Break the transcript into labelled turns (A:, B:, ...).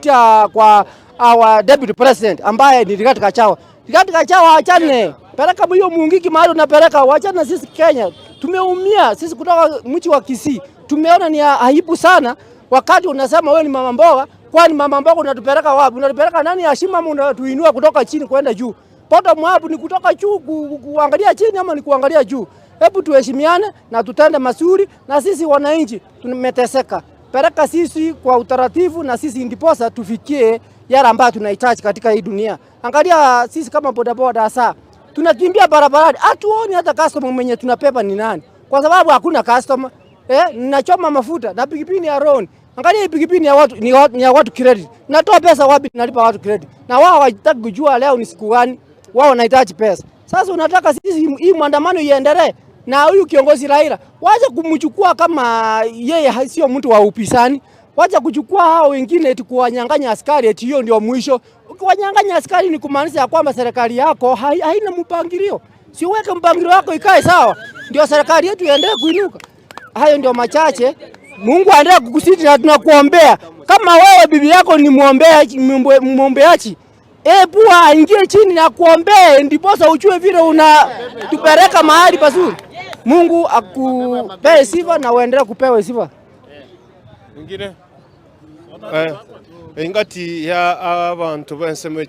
A: kupitia kwa our deputy president ambaye ni Rigathi Gachagua. Rigathi Gachagua, achane, peleka hiyo Mungiki mahali unapeleka, wachana na sisi Kenya. Tumeumia sisi kutoka mji wa Kisii, tumeona ni aibu sana wakati unasema wewe ni mama mboga. Kwani mama mboga unatupeleka wapi? Unatupeleka nani ya shimo ama unatuinua kutoka chini kwenda juu? Bottom up ni kutoka juu kuangalia chini ama ni kuangalia juu? Hebu tuheshimiane na tutende mazuri, na sisi wananchi tumeteseka. Peleka sisi kwa utaratibu, na sisi ndiposa tufikie yale ambayo tunahitaji katika hii dunia. Angalia sisi kama bodaboda hasa tunakimbia barabarani, hatuoni hata customer mwenye tunabeba ni nani, kwa sababu hakuna customer. Nachoma mafuta na pikipiki ya loan. Angalia hii pikipiki ni ya watu, ni ya watu credit. Natoa pesa wapi nalipa watu credit? Na wao hawataki kujua leo ni siku gani. Wao wanahitaji pesa. Sasa unataka sisi hii maandamano iendelee na huyu kiongozi Raila wacha kumchukua kama yeye sio mtu wa upinzani. Wacha kuchukua hao wengine eti kuwanyang'anya askari eti hiyo ndio mwisho. Ukiwanyang'anya askari ni kumaanisha ya kwamba serikali yako haina mpangilio. Si uweke mpangilio wako ikae sawa, ndio serikali yetu iendelee kuinuka. Hayo ndio machache. Mungu aendelee kukusiti na tunakuombea. Kama wewe bibi yako ni mwombeaji, pua aingie chini na kuombee, ndiposa ujue vile unatupeleka mahali pazuri. Mungu akupee sifa na uendelee kupewa sifa.
B: Mwingine ingati ya abantu bensemo.